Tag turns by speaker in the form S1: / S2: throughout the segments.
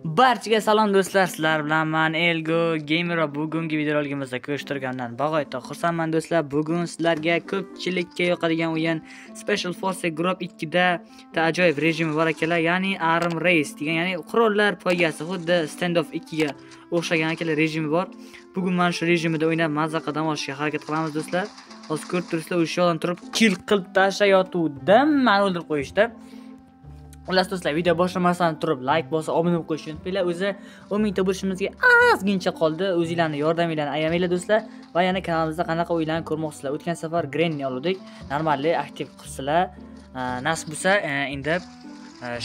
S1: Barchaga salom do'stlar, sizlar bilan men Elgo Gamer va bugungi videoligimizda ko'rishtirgandan bag'oyatda xursandman do'stlar. Bugun sizlarga ko'pchilikka yoqadigan o'yin Special Forces Group 2 da ajoyib rejimi bor akalar, ya'ni Arm Race degan, ya'ni qurollar poygasi, xuddi Standoff 2 ga o'xshagan akalar rejimi bor. Bugun mana shu rejimida o'ynab mazza qilib dam olishga harakat qilamiz do'stlar. Hozir ko'rib turibsizlar, o'sha yoqdan turib kill qilib tashlayotgandim, meni o'ldirib qo'yishdi. Xullas do'stlar, video boshlamasdan turib like bosib obuna bo'lib qo'yishni unutmanglar. O'zi 10 mingta bo'lishimizga ozgincha qoldi. O'zingizlarning yordaminglarni ayamanglar do'stlar. Va yana kanalimizda qanaqa o'yinlarni ko'rmoqchisizlar? O'tgan safar Granny oldik. Normalli aktiv qilsizlar. Nasib bo'lsa, endi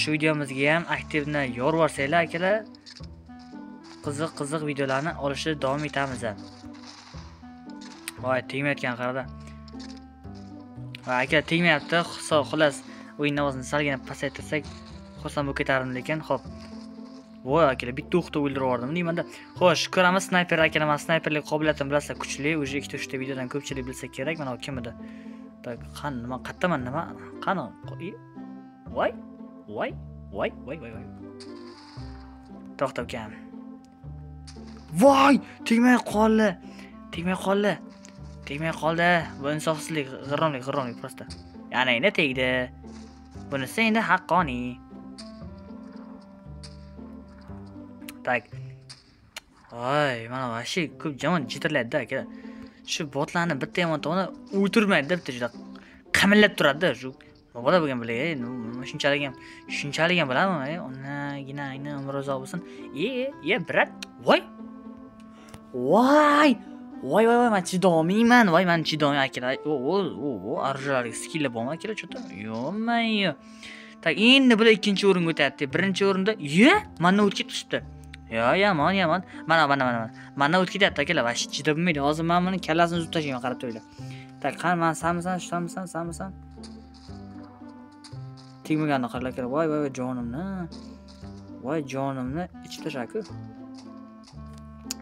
S1: shu videomizga ham aktivni yorib yuborsanglar akalar, qiziq-qiziq videolarni olishni davom etamiz. Voy, tegmayotgan qarada. Va aka tegmayapti. Xullas o'yin ovozini salgina pasaytirsak xursand bo'lib ketardim lekin. Xo'p. Voy akalar, bitta o'qda o'ldirib yubordim deymanda. Xo'sh, ko'ramiz snayper akalar, men snayperlik qobiliyatim bilasizlar kuchli. Уже 2-3 ta videodan ko'pchilik bilsa kerak. Mana bu kim edi? Tak, qani nima, qayerdaman nima? Qani? Voy, voy, voy, voy, voy, voy. To'xta ukam. Voy, tegmay qoldi. Tegmay qoldi. Tegmay qoldi. Bu insofsizlik, g'irromlik, g'irromlik prosta. Yana endi tegdi. Bunisi endi haqqoniy. Tak. Voy, mana vashi ko'p jamon jitirlaydi-da aka. Shu botlarni bitta yomon tomoni o'tirmaydi-da, bitta juda qimillab turadi-da. Shu nima bo'lgan bilay, shunchalik ham, shunchalik ham bilaman, onagina ayni umri uzoq bo'lsin. Ye, brat. Voy. Voy. Voy voy voy, men chidolmayman. Voy, men chidolmayman akalar. O, arjalarga skilli bormi akalar cho'ta? Yo'q-may. Tak, endi bular ikkinchi o'ringa o'tyapti. Birinchi o'rinda, ye, mana o'tib ketishdi. Yo, yomon, yomon. Mana, mana, mana. Mana o'tib ketyapti akalar. Vash chidab bo'lmaydi. Hozir men buni kallasini uzib tashlayman, qarab turinglar. Tak, qani, men sanmisan, shusanmisan, sanmisan? Tegmaganni qaranglar akalar. Voy, voy, voy, jonimni. Voy, jonimni ichib tashlar-ku.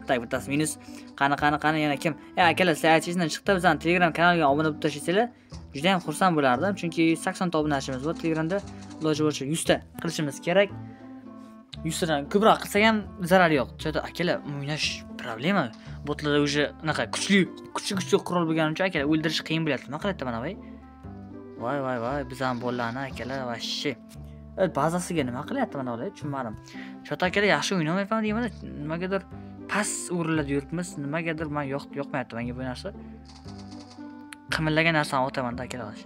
S1: Tak, bittasi minus. Qani, qani, qani, yana kim? Akalar, sizlar aytishingizdan chiqdi, bizning Telegram kanaliga obuna bo'lib tashlasanglar, juda ham xursand bo'lardim, chunki 80 ta obunachimiz bor Telegramda. Iloji boricha 100 ta qilishimiz kerak. 100 tadan ko'proq qilsak ham zarari yo'q. Chunki akalar, o'ynash problema. Botlarda уже anaqa kuchli, kuchli qurol bo'lgani uchun akalar o'ldirish qiyin bo'lyapti. Nima qilyapti mana voy? Voy, voy, voy, biz ham bolalarni akalar vashshi. Bazasiga nima qilyapti mana ular? Tushunmadim. Chota akalar yaxshi o'ynamayapman deyman, nimagadir past o'rinlarda yuribmiz, nimagadir men yoqmayapti menga bu narsa. Qimillagan narsani otaman-da akalar.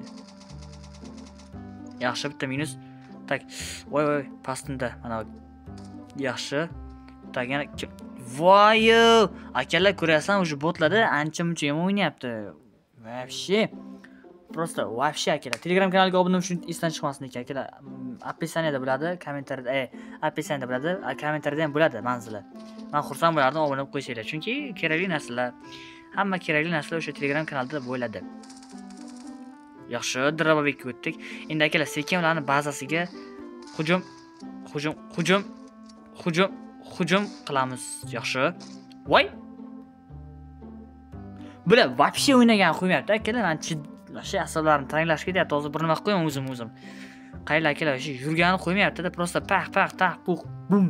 S1: Yaxshi, bitta minus. Tak, voy voy, pastinda mana yaxshi. Tak, yana voy, akalar ko'rayapsan, уже botlarda ancha-muncha yomon o'ynayapti. Вообще. Просто вообще akalar. Telegram kanaliga obuna bo'lish esdan chiqmasin ekan akalar. Описаниеda bo'ladi, kommentariyada, описаниеda bo'ladi, kommentariyada ham bo'ladi manzili. Men xursand bo'lardim obuna bo'lib qo'ysanglar, chunki kerakli narsalar, hamma kerakli narsalar o'sha Telegram kanalida bo'ladi. Yaxshi, Drababekka o'tdik. Endi akalar sekin ularning bazasiga hujum, hujum, hujum, hujum, hujum qilamiz. Yaxshi. Voy. Bular вообще o'ynagan qo'ymayapti akalar. Men shu asablarim taranglashib ketyapti. Hozir bir nima qilib qo'yaman o'zim. Qaylar akalar, shu yurganini qo'ymayapti-da, просто paq paq taq puq bum.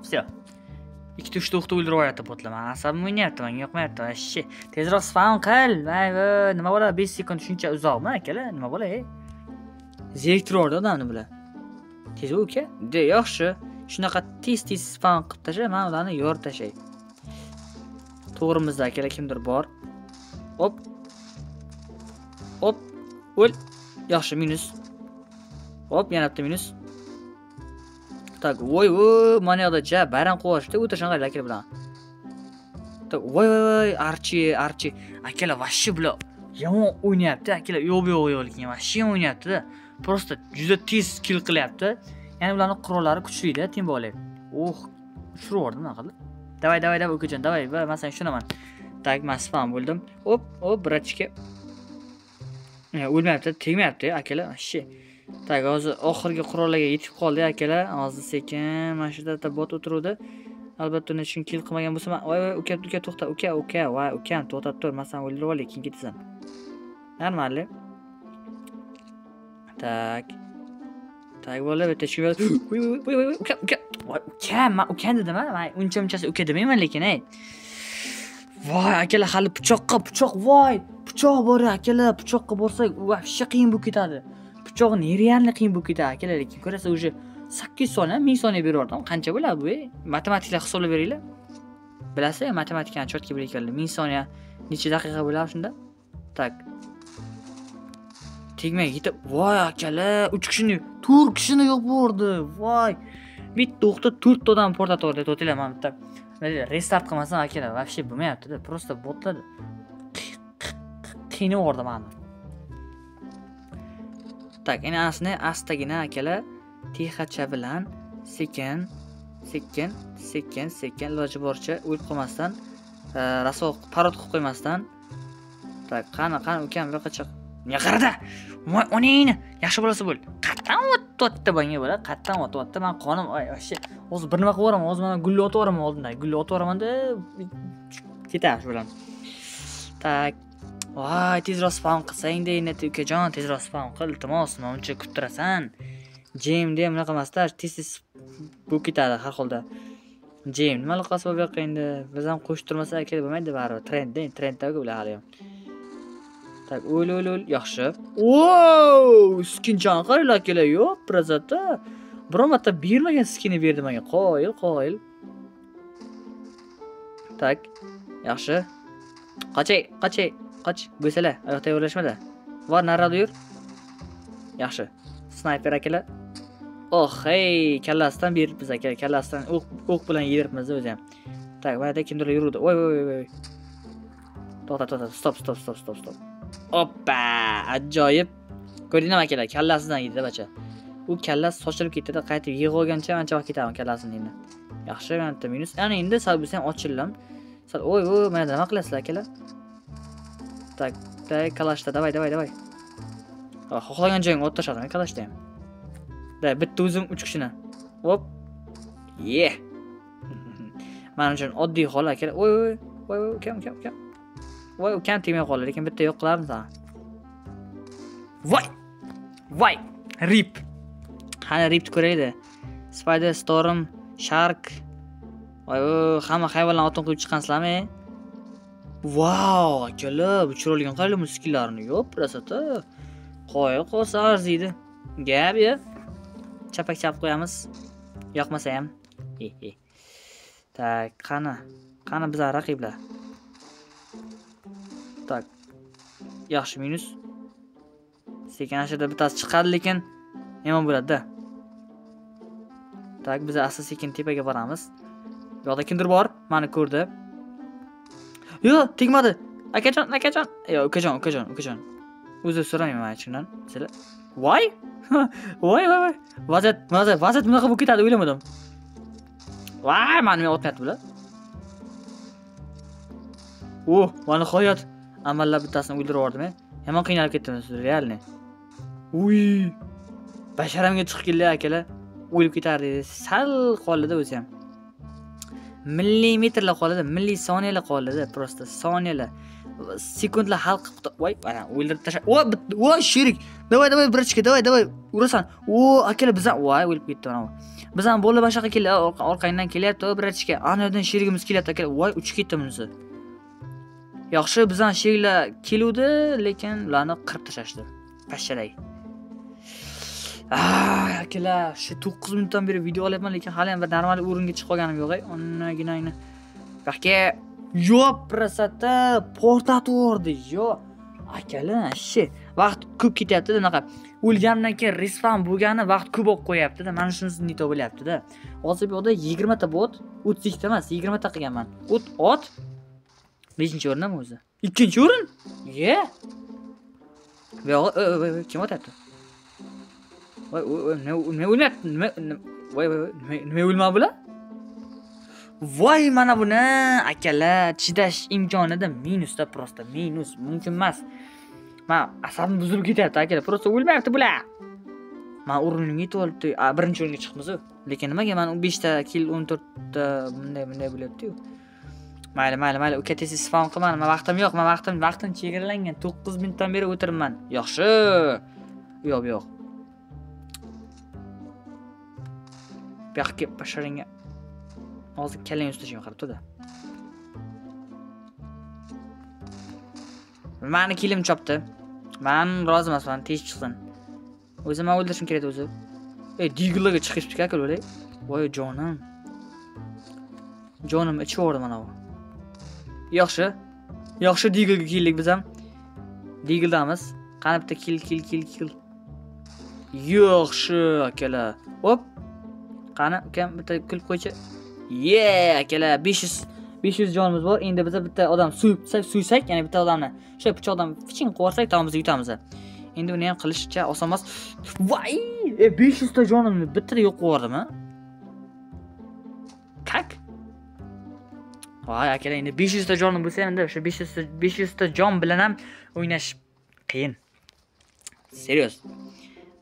S1: Всё. 2-3 ta o'qda o'ldirib yuboryapti botlar. Men asabim o'ynayapti, menga yoqmayapti. Vashshi. Tezroq spawn qil. Voy voy, nima bo'ladi? 5 sekund shuncha uzoqmi akalar? Nima bo'ladi? Zeriktirib odamni bular. Tez uka. De, yaxshi. Shunaqa tez-tez spawn qilib tasha, men ularni yorib tashay. To'g'rimizda akalar kimdir bor. Hop. Hop. O'l. Yaxshi, minus. Hop, yana bitta minus. Tak, voy voy, mana yoqda ja bayram qo'yishdi, o'tirishgan qaranglar akalar bilan. Tak, voy voy voy, Archi, Archi. Akalar vashshi bular yomon o'ynayapti, akalar yo'q yo'q yo'q, lekin vashshi o'ynayapti-da. Просто juda tez kill qilyapti. Ya'ni ularning qurollari kuchli-da, teng bo'lay. Oh, uchirib yubordim nima qildi? Davay, davay, davay ukajon, davay, men seni tushunaman. Tak, men spam bo'ldim. Hop, hop, bratchka. O'lmayapti, tegmayapti akalar, vashshi. Tak, hozir oxirgi qurollarga yetib qoldi akalar. Hozir sekin mana shu yerda bot o'tiruvdi. Albatta uni shun kill qilmagan bo'lsam, voy voy, uka, uka, to'xta, uka, uka, voy, ukam, to'xtab tur, men seni o'ldirib olay, keyin ketasan. Normalli. Tak. Tak, bola, bitta shu. Voy voy voy, uka, uka. Voy, uka, men uka dedim, men uncha-munchasi uka demayman lekin, ey. Voy, akalar, hali pichoqqa, pichoq, voy, pichoq bor akalar, pichoqqa borsak, вообще qiyin bo'lib ketadi. Pichoq нереально qiyin bo'lib ketadi akalar, lekin ko'rasiz, уже 800 soniya, 1000 soniya berardim. Qancha bo'ladi bu? Matematiklar hisoblab beringlar. Bilasizlar, matematikani chotga bilayotganlar. 1000 soniya necha daqiqa bo'ladi shunda? Tak. Tegmay yetib, voy akalar, 3 kishini, 4 kishini yo'q bordi. Voy. Bitta o'qda 4 ta odam portlatib yubordi. To'tinglar, men bitta restart qilmasam akalar, вообще bo'lmayapti-da. Просто botlar qiynab yubordi meni. Tak, endi anasini astagina akalar texacha bilan sekin, sekin, sekin, sekin iloji boricha o'lib qolmasdan, raso parod qilib qo'ymasdan. Tak, qani, qani ukam bu yoqqa chiq. Menga qarada. Voy, onangni, yaxshi bolasi bo'l. Qatdan o'tdi bunga bola, qatdan o'tdi. Men qonim, voy, вообще, hozir bir nima qilib yuboraman, hozir mana gulni otib yuboraman oldindan. Gulni otib yuboraman-da, ketadi shu bilan. Tak. Voy, tezroq spam qilsang-da, endi ukajon, tezroq spam qil, iltimos, nima uncha kuttirasan. Jemda ham bunaqa emasda, tez-tez bo'lib ketadi har holda. Jem nima aloqasi bor bu yoqqa endi? Biz ham qo'shib turmasak aka bo'lmaydi baribir. Trendda, trenddagi ular hali ham. Tak, o'l, o'l, o'l, yaxshi. Wow, skinchani qaranglar akalar, yo'q, prazata. Biror marta bermagan skinni berdi menga. Qoyil, qoyil. Tak, yaxshi. Qochay, qochay, qoch, bo'salar, oyoqda yo'lashmada. Bor, nariroqda yur. Yaxshi. Snayper akalar. Oh, hey, kallasidan beribmiz aka, kallasidan o'q bilan yediribmiz o'zi ham. Tak, mana yerda kimdir yuruvdi. Voy, voy, voy, voy. To'xta, to'xta, stop, stop, stop, stop, stop. Oppa, ajoyib. Ko'rdingmi akalar, kallasidan yedi bacha. U kallasi sochilib ketdi-da, qaytib yig'ib olgancha ancha vaqt ketadi kallasini endi. Yaxshi, mana bitta minus. Ana endi sal bo'lsa ham ochildim. Sal, oy, oy, mana nima qilasizlar akalar? Tak, tak, kalashda, davay, davay, davay. Xohlagan joyimga ot tashladim, kalashda ham. Da, bitta o'zim 3 kishini. Hop. Ye. Mana uchun oddiy hol akalar. Oy, oy, voy, voy, ukam, ukam, ukam. Voy, ukam tegmay qoldi, lekin bitta yo'q qilarmiz ha. Voy! Voy! Rip. Qani ripni ko'raylik. Spider, Storm, Shark. Voy, hamma hayvonlarni otini qo'yib chiqqansizlarmi? Vau, akalar, bu chiroyli qaranglar muskullarini. Yo'q, rasata. Qoyil qolsa arziydi. Gap ya. Chapak chap qo'yamiz. Yoqmasa ham. He. Tak, qani? Qani bizlar raqiblar? Tak. Yaxshi minus. Sekin ana shu yerda bittasi chiqadi, lekin yomon bo'ladi-da. Tak, biz asta sekin tepaga boramiz. Bu yoqda kimdir bor, meni ko'rdi. Yo'q, tegmadi. Akajon, akajon. Yo'q, ukajon, ukajon, ukajon. O'zi so'ramayman shundan. Sizlar. Voy! Voy, voy, voy. Vaziyat, vaziyat, vaziyat bunaqa bo'lib ketadi o'ylamadim. Voy, meni nima otmayapti bular? Oh, va nihoyat amallab bittasini o'ldirib yubordim. Yomon qiynalib ketdim, realni. Uy! Basharamga chiqib keldi akalar. O'lib ketardi. Sal qoldi o'zi ham. Millimetrlar qoldi, millisoniyalar qoldi, просто soniyalar. Sekundlar hal qilib, voy, ana o'ldirib tasha. Voy, voy, sherik. Davay, davay, birchka, davay, davay. Urasan. O, akalar bizdan, voy, o'lib ketdi mana bu. Bizdan bola bashaqa keldi, orqangdan kelyapti, birchka. Ana yerdan sherigimiz kelyapti akalar. Voy, uchib ketdi bunisi. Yaxshi, bizdan sheriklar keluvdi, lekin ularni qirib tashlashdi. Pashshaday. Ay, akalar, shu 9 minutdan beri video olyapman, lekin hali ham bir normal o'ringa chiqib qolganim yo'q. Onnaginangni. Baxga yo'q, prosata portatib yubordi. Yo'q. Akalar, shi vaqt ko'p ketyapti-da, unaqa o'lgandan keyin respawn bo'lgani vaqt ko'p olib qo'yapti-da. Mana shunisi nito bo'lyapti-da. Hozir bu yerda 20 ta bot, 32 ta emas, 20 ta qilganman. O't ot 5-o'rindami o'zi? 2-o'rin? Ye. Bu yo'q, kim otyapti? Voy, voy, nima o'lmayapti? Nima, voy, voy, nima o'lmadi bular? Voy, mana buni akalar, chidash imkonida minusda, просто minus, mumkin emas. Men asabim buzilib ketyapti akalar, просто o'lmayapti bular. Men o'rinimga yetib olibdi. Birinchi o'ringa chiqamiz-ku. Lekin nimaga men 15 ta kill, 14 ta bunday bo'lyapti-yu. Mayli, mayli, mayli, uka tez spam qilma, men vaqtim yo'q, men vaqtim chegaralangan. 9 minutdan beri o'tiribman. Yaxshi. Yo'q, yo'q. Bu Bu yoqqa kelib basharingga. Hozir kallang ustida qarab turdi. Mani kilim chopdi. Men rozi emasman, tez chiqsin. O'zi men o'ldirishim kerak o'zi. Ey, Deagle'ga chiqishdi aka, voy jonim. Jonim ichib yubordi mana bu. Yaxshi. Yaxshi Deagle'ga keldik biz ham. Deagle'damiz. Qani bitta kill. Yaxshi akalar. Hop. Qani ukam bitta kulib qo'ychi. Ye, akalar 500 jonimiz bor. Endi biz bitta odam so'ysak, ya'ni bitta odamni o'sha pichoqdan piching qilib yuborsak, tamom biz yutamiz. Endi uni ham qilishcha oson emas. Voy, 500 ta jonimni bittada yo'q qilib yubordimi? Kak. Voy akalar, endi 500 ta jonim bo'lsa ham, endi o'sha 500 ta jon bilan ham o'ynash qiyin. Serios.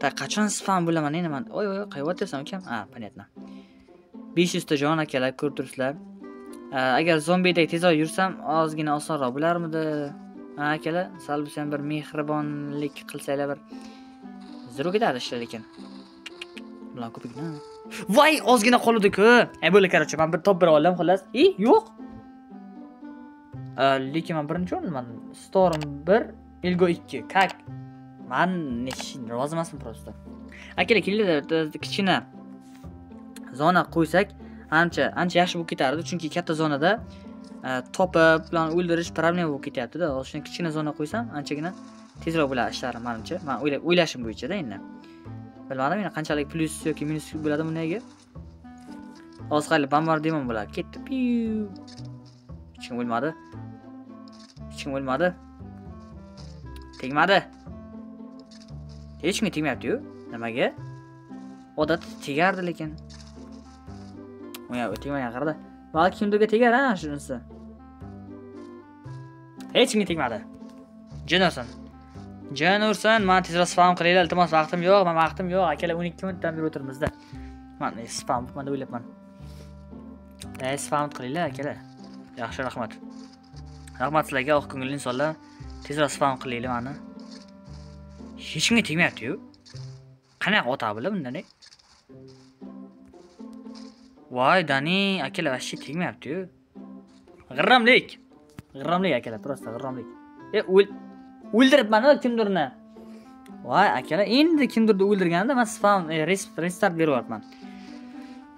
S1: Ta qachon spam bo'laman endi men? Oy, oy, qayerdasan ukam? Ha, понятно. 500 ta jon akalar, ko'rib turibsizlar. Agar zombidek tezroq yursam, ozgina osonroq bo'larmidi? Ha, akalar, sal bo'lsa ham bir mehribonlik qilsanglar bir zero ketadi ishlar lekin. Bular ko'pigina. Voy, ozgina qoldi-ku. Bo'ldi, короче, men bir top bir oldim, xullas. Yo'q. Lekin men birinchi o'rinman. Storm 1, Elgo 2. Kak. Men rozi emasman просто. Akalar, kelinglar, kichkina zona qo'ysak, ancha yaxshi bo'lib ketardi, chunki katta zonada topib bilan o'ldirish problema bo'lib ketyapti-da. Hozir shuni kichkina zona qo'ysam, anchagina tezroq bo'ladi ishlarim menimcha. Men o'ylashim bo'yicha-da endi. Bilmadim, endi qanchalik plyus yoki minus bo'ladi bunga. Hozir hali bombardimon bo'ladi. Ketdi. Piu. Hech kim o'lmadi. Hech kim o'lmadi. Tegmadi. Hech kimga tegmayapti-yu. Nimaga? Odatda tegardi lekin. Oya, tegmagan qarada. Balki kimdirga tegar ha shunisi. Hech kimga tegmadi. Jin ursin. Jin ursin, men tezroq spam qilinglar, iltimos, vaqtim yo'q, men vaqtim yo'q. Akalar 12 minutdan beri o'tiribmizda. Men spam deb o'ylabman. Spam qilinglar akalar. Yaxshi, rahmat. Rahmat sizlarga, oq ko'ngilli insonlar. Tezroq spam qilinglar meni. Hech kimga tegmayapti-yu. Qanaqa ota bular bundan? Voy, Dani, akalar vashshi tegmayapti-yu. G'irromlik. G'irromlik akalar, prosta g'irromlik. O'ldiribman-ku kimdirni. Voy, akalar, endi kimdirni o'ldirganda men spam restart berib yuboribman.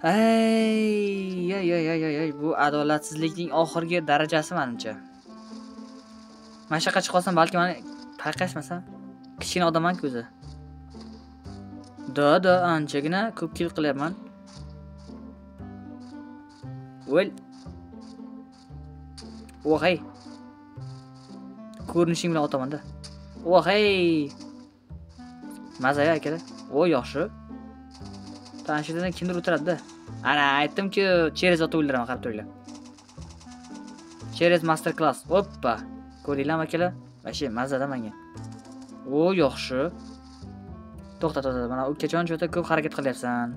S1: Ey, ey, ey, ey, ey, bu adolatsizlikning oxirgi darajasi menimcha. Mana shu yoqqa chiqib qolsam, balki meni payqashmasa. Kichkina odamman-ku o'zi. Da, anchagina ko'p kill qilyapman. O'l. Voy. Ko'rinishing bilan otaman-da. Voy. Maza akalar. O, yaxshi. Tanishidan kimdir o'tiradi-da. Ana, aytdim-ku, через otib o'ldiraman, qarab turinglar. Через master class. Oppa. Ko'ringlarmi akalar? Vashi mazada menga. O, yaxshi. To'xta, mana ukajon juda ko'p harakat qilyapsan.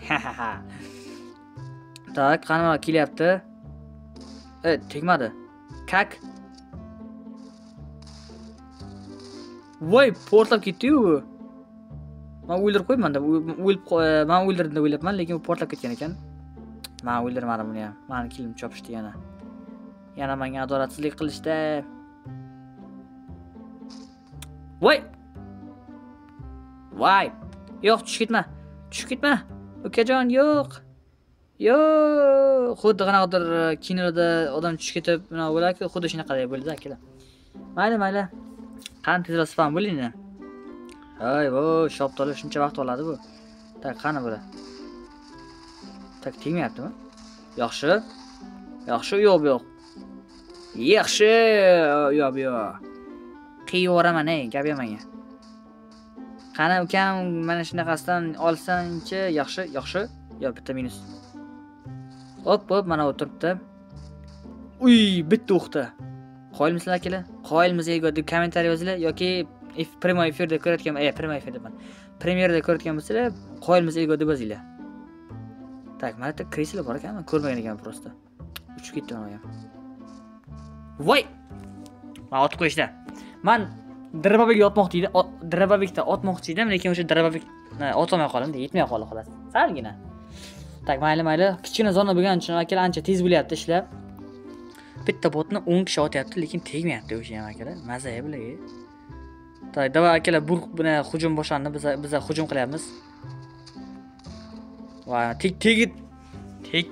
S1: Ha. Tak, qani mana kelyapti. Tegmadi. Kak. Voy, portlab ketdi-yu bu. Men o'ldirib qo'yibman deb, men o'ldirdim deb o'ylabman, lekin u portlab ketgan ekan. Men o'ldirmadim uni ham. Meni kilim chopishdi yana. Yana menga adolatsizlik qilishdi. Voy! Voy! Yo'q, tushib ketma. Tushib ketma. Ukajon, yo'q. Yo'q, xuddi qanaqadir kinoda odam tushib ketib, nima bo'ladi-ku, xuddi shunaqa bo'ldi akalar. Mayli, mayli. Qani tezroq spam bo'ling. Ay, bu shoptoli shuncha vaqt oladi bu. Tak, qani bular? Tak, tegmayaptimi? Yaxshi. Yaxshi, yo'q, yo'q. Yaxshi, yo'q, yo'q. Qiyib yuboraman, ey, gap yemang. Qani ukam, mana shunaqasidan olsangchi, yaxshi, yaxshi. Yo'q, bitta minus. Hop, hop, mana o'tiribdi. Uy, bitta o'qda. Qoyilmisizlar akalar? Qoyilmiz deb kommentariy yozinglar yoki primoy efirda ko'rayotgan, primoy efirda emas. Premyerada ko'rayotgan bo'lsanglar, qoyilmiz ego deb yozinglar. Tak, mana yerda kreslo bor ekan, men ko'rmagan ekanman prosta. Uchib ketdi mana ham. Voy! Men otib qo'yishda. Men drababik otmoqchi edim, drababikda otmoqchi edim, lekin o'sha drababikni otolmay qoldim, yetmay qoldi xolos. Salgina. Tak, mayli, mayli. Kichkina zona bo'lgani uchun akalar ancha tez bo'lyapti ishlar. Bitta botni 10 kishi otyapti, lekin tegmayapti o'sha ham akalar. Maza bularga. Tak, davay akalar, buni hujum boshlandi. Biz hujum qilyapmiz. Va tek tek tek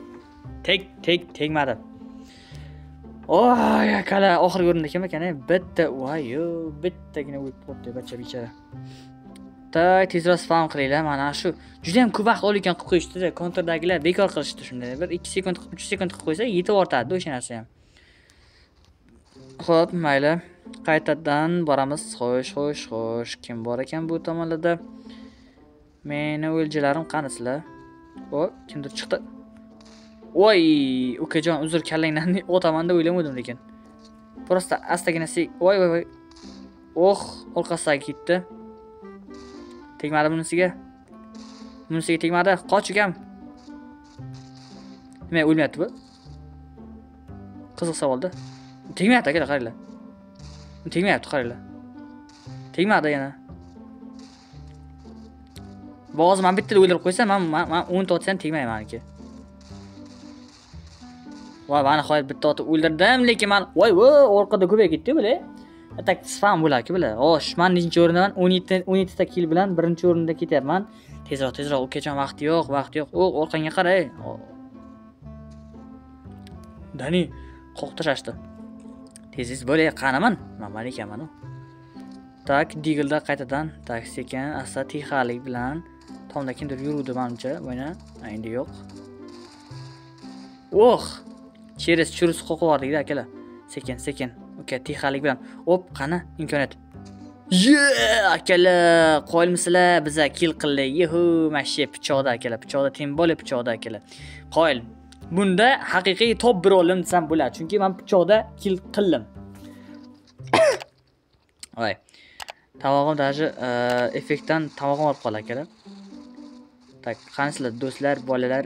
S1: tek tek tegmadi. Oy, akalar, oxirgi o'rinda kim ekan? Bitta, voy, bittagina o'lib qoldi bacha bechora. Tak, tezroq spam qilinglar. Mana shu juda ham ko'p vaqt olayotgan qilib qo'yishdi-da, kontrdagilar bekor qilishdi shunday. Bir 2 sekund, 3 sekund qilib qo'ysa yetib ortadi o'sha narsa ham. Xo'p, mayli. Qaytadan boramiz. Xo'sh, xo'sh, xo'sh. Kim bor ekan bu tomonlarda? Meni o'ljalarim qanisizlar? O, kimdir chiqdi. Voy, ukajon, uzr, kallangdan otaman deb o'ylamadim lekin. Prosta astagina voy, voy, voy. Oh, orqasiga ketdi. Tegmadi bunisiga. Bunisiga tegmadi. Qoch ukam. Nima o'lmayapti bu? Qiziq savolda. Tegmayapti akalar, qaranglar. Tegmayapti, qaranglar. Tegmadi yana. Hozir men bittada o'ldirib qo'ysam, men 10 ta otsam tegmayman meniki. Voy, mana nihoyat bitta otib o'ldirdim, lekin men voy, voy, orqada ko'payib ketdi bular. Tak spam bo'larki bular. Xo'sh, men nechinchi o'rindaman? 17 ta kill bilan birinchi o'rinda ketyapman. Tezroq, tezroq, ukajon, vaqt yo'q, vaqt yo'q. O, orqangga qara, ey. Dani qo'q tashlashdi. Tez-tez bo'lay, qanaman? Men mana ekanman u. Tak, Deagle'da qaytadan, tak, sekin, asta tixalik bilan tomda kimdir yuruvdi menimcha, mana endi yo'q. Oh! Cheres churus qo'qib yubordikda akalar. Sekin, sekin. Uka, tixalik bilan. Op, qani imkoniyat. Ye, akalar, qoyilmisizlar, biza kill qildik. Yuhu, mana shu pichoqda akalar, pichoqda, temboli pichoqda akalar. Qoyil. Bunda haqiqiy top 1 oldim desam bo'ladi, chunki men pichoqda kill qildim. Voy. Tomog'im даже effektdan tomog'im olib qoldi akalar. Tak, qanisizlar do'stlar, bolalar?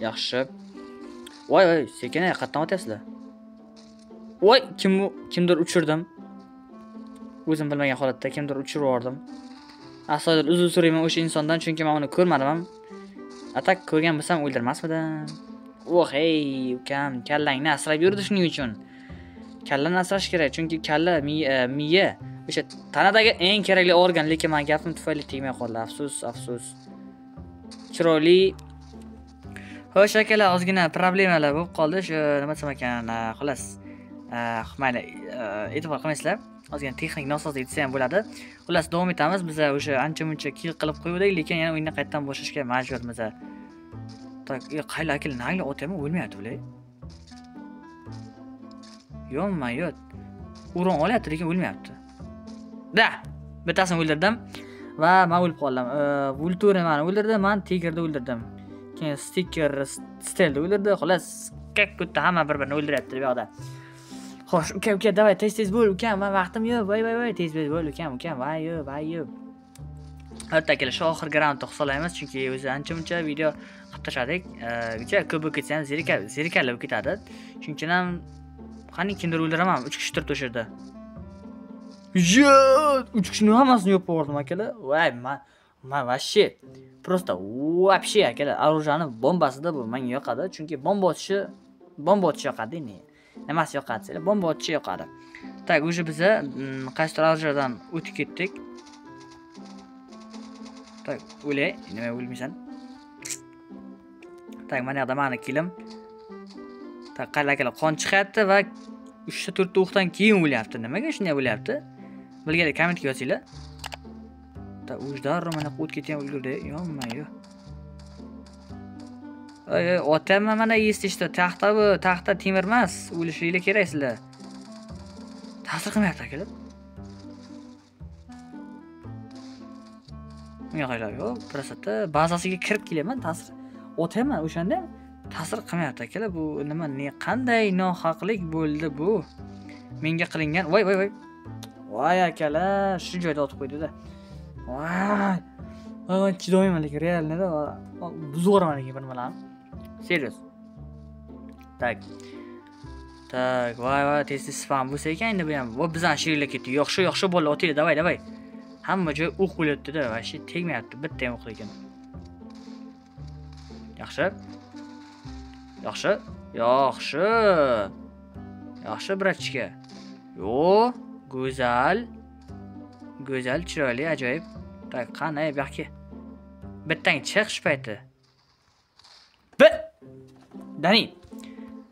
S1: Yaxshi. Voy, voy, sekin, qayerdan otyapsizlar? Voy, kimdir uchirdim. O'zim bilmagan holatda kimdir uchirib yubordim. Astoydil uzr so'rayman o'sha insondan, chunki men uni ko'rmadim ham. Atak ko'rgan bo'lsam o'ldirmasmidim. Oh, hey, ukam, kallangni asrab yurdi shuning uchun. Kallani asrash kerak, chunki kalla miya o'sha tanadagi eng kerakli organ, lekin men gapim tufayli tegmay qoldi. Afsus, afsus. Chiroyli. Xo'sh, akalar, ozgina problemalar bo'lib qoldi. Shu nima desam ekan, xullas, mayli, e'tibor qilmaysizlar. Ozgina texnik nosozlik desa ham bo'ladi. Xullas, davom etamiz. Biz o'sha ancha-muncha kill qilib qo'ydik, lekin yana o'yinni qaytadan boshlashga majburmiz. Tak, qayla akalar, nagla otyapman, o'lmayapti bular. Yo'qma, yo'q. Uron olyapti, lekin o'lmayapti. Da, bittasini o'ldirdim va men o'lib qoldim. Vulturni meni o'ldirdi, men Tigerni o'ldirdim. Keyin Sticker Stelni o'ldirdi. Xullas, как будто hamma bir-birini o'ldiryapti bu yoqda. Xo'sh, uka, uka, davay, tez-tez bo'l, ukam, men vaqtim yo'q. Voy, voy, voy, tez-tez bo'l, ukam, ukam, voy, yo, voy, yo. Albatta akalar, shu oxirgi raundni hisoblaymiz, chunki o'zi ancha-muncha video qilib tashladik. Kecha ko'p bo'lib ketsa ham zerikarli bo'lib ketadi. Shuning uchun ham qani kimdir o'ldiraman, 3 kishi turibdi o'sha yerda. Yo'q, 3 kishini hammasini yopib yubordim akalar. Voy, men вообще просто вообще akalar, orужиeni bombasida bu menga yoqadi, chunki bomba otishi yoqadi, ne? Nimasi yoqadi sizlar? Bomba otishi yoqadi. Tak, уже biza qaysidir orужиdan o'tib ketdik. Tak, o'lay, nima o'lmaysan? Tak, mana yoqda meni kilim. Tak, qarang akalar, qon chiqyapti va 3 ta 4 ta o'qdan keyin o'lyapti. Nimaga shunday bo'lyapti? Bilganlar kommentga yozinglar. Tak, ujdar mana o't ketgan ulgurdi. Yonma, yo'q. Oy, otaman mana esitishdi. Taxta bu, taxta temir emas. O'lishinglar kerak sizlar. Ta'sir qilmayapti akalar. Yo'q, yo'q, yo'q. Prosatda bazasiga kirib kelaman, ta'sir otaman o'shanda ta'sir qilmayapti akalar. Bu nima, ne qanday nohaqlik bo'ldi bu? Menga qilingan. Voy, voy, voy. Voy akalar, shu joyda otib qo'ydi-da. Voy. Voy, chidolmayman lekin realnida buzib yuboraman lekin bir nimalarni. Serios. Tak. Tak, voy, voy, tez-tez spam bo'lsa ekan endi bu ham. Voy, bizani sheriklar ketdi. Yaxshi, yaxshi bola, otinglar, davay, davay. Hamma joy o'q bo'lyapti-da, vashi tegmayapti, bitta ham o'q lekin. Yaxshi. Yaxshi. Yaxshi. Yaxshi, bratchka. Yo, go'zal. Go'zal, chiroyli, ajoyib. Tak, qani, bu yoqqa. Bittang chiq shu payti. Bi. Dani.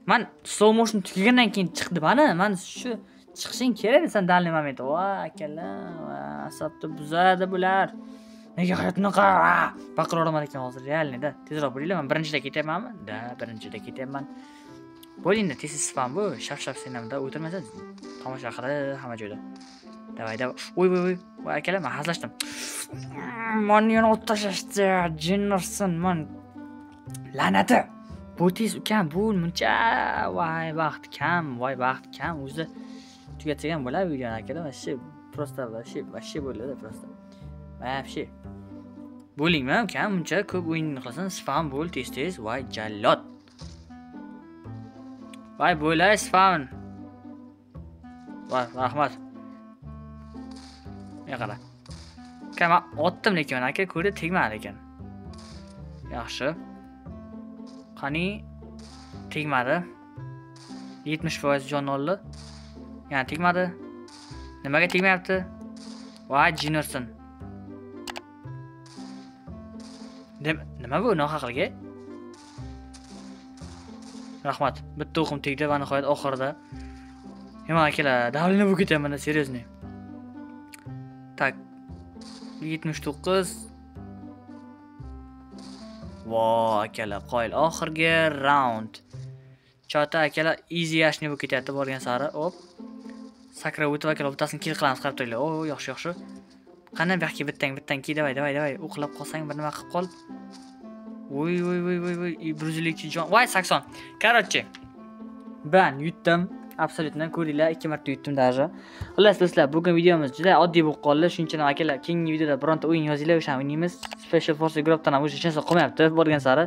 S1: Man slow motion tugagandan keyin chiqdi mana. Man shu chiqishing kerak edi sen dальний момент. Voy, akalar, asabni buzadi bular. Nega hayot bunaqa? Baqiraverman ekan hozir, realnida. Tezroq bo'linglar, men birinchida ketyapmanmi? Da, birinchida ketyapman. Bo'l endi, tez spam bu. Shap-shap senamda o'tirmasa tomosha qilib hamma joyda. Davay, davay. Voy, voy, voy. Voy akalar, men hazillashdim. Meni yana otib tashlashdi. Jinnirsin, man. La'nati. Bu tez ukam, bu muncha voy vaqt kam, voy vaqt kam. O'zi tugatsak ham bo'ladi videoni akalar. Вообще просто вообще bo'ladi просто. Вообще. Bo'lingmi ukam, muncha ko'p o'yin qilsin, spam bo'l tez-tez. Voy jallod. Voy bo'lay spam. Voy, rahmat. Men qara. Ukam, otdim lekin aka ko'rdi, tegmadi ekan. Yaxshi. Qani tegmadi. 70% jon oldi. Yana tegmadi. Nimaga tegmayapti? Voy jinursin. Nima bu nohaqligi? Rahmat. Bitta o'qim tegdi va nihoyat oxirida. Nima akalar, davlini bu ketyapman, seriyozniy. Tak. 79. Voy akalar, qoyil oxirgi round. Chota akalar easy yashni bu ketyapti borgan sari. Hop. Sakrab o'tib akalar bittasini kill qilamiz, qarab turinglar. O, yaxshi, yaxshi. Qani bu yoqqa bittang, bittang ki, davay, davay, davay. Uxlab qolsang bir nima qilib qol. Voy, voy, voy, voy, voy, 152 jon. Voy, 80. Короче, ben yutdim. Absolyutni ko'ringlar, 2 marta yutdim даже. Xullas do'stlar, bugun videomiz juda oddiy bo'lib qoldi. Shuning uchun akalar, keyingi videoda bironta o'yin yozinglar, o'shani o'ynaymiz. Special Force Group'dan ham o'sha hech narsa qolmayapti borgan sari.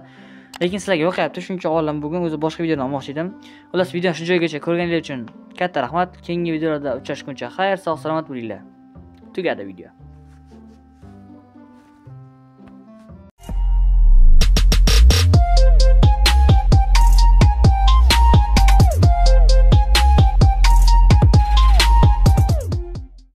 S1: Lekin sizlarga yoqyapti, shuning uchun olim bugun o'zi boshqa videoni olmoqchi edim. Xullas, videoni shu joygacha ko'rganingiz uchun katta rahmat. Keyingi videolarda uchrashguncha xayr, sog' salomat bo'linglar. Tugadi video.